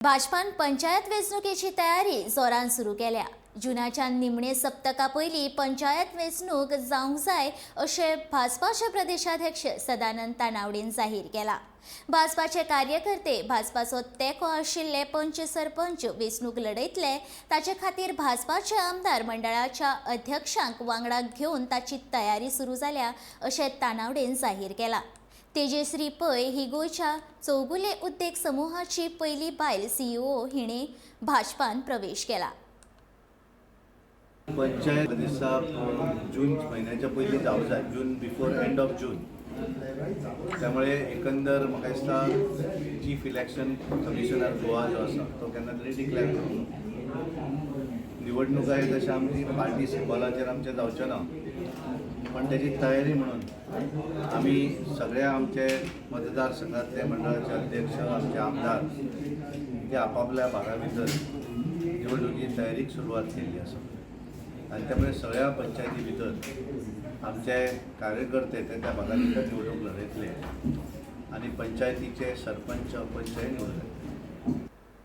भाजपान पंचायत वेंचणुकेची तयारी जोरान सुरू केल्या. जुनाच्या निमणे सप्तका पयलीं पंचायत वेंचणूक जावंक जाय अशें भाजपाचे प्रदेशाध्यक्ष सदानंद तानावडेन जाहीर केला. भाजपाचे कार्यकर्ते भाजपाचो तेंको आशिल्ले पंच सरपंच वेंचणूक लढयतले. ताचे खातीर भाजपाचे आमदार मंडळाच्या अध्यक्षांक वांगडा घेवन ताची तयारी सुरू जाल्या अशें तानावडेन जाहीर केलां. तेजश्री पै ही गोंयच्या चौगुले उद्देग समुहाची पयली बायल सीईओ हिणे भाजपान प्रवेश केला. पंचायत दिसा जून म्हयन्याच्या पयलीं जावं जाय, June before end of June. त्यामुळे एकंदर म्हाका दिसता चीफ इलेक्शन कमिशनर गोवा जो आसा तो केन्ना तरी डिक्लेअर करतलो. निवडणुका हे तशें आमची पार्टी सिंबॉलाचेर आमचें जावचें ना, पण त्याची तयारी म्हणून आमी सगळ्या आमचे मतदारसंघातले मंडळाचे अध्यक्ष, आमचे आमदार ते आपापल्या भागा भितर निवडणुकी तयारीक सुरवात केल्ली आसा आनी त्यामुळे सगळ्या पंचायती भितर आमचे कार्यकर्ते ते त्या भागा भितर निवडणूक लढयतले आनी पंचायतीचे सरपंच, पंचय निवडून येतले.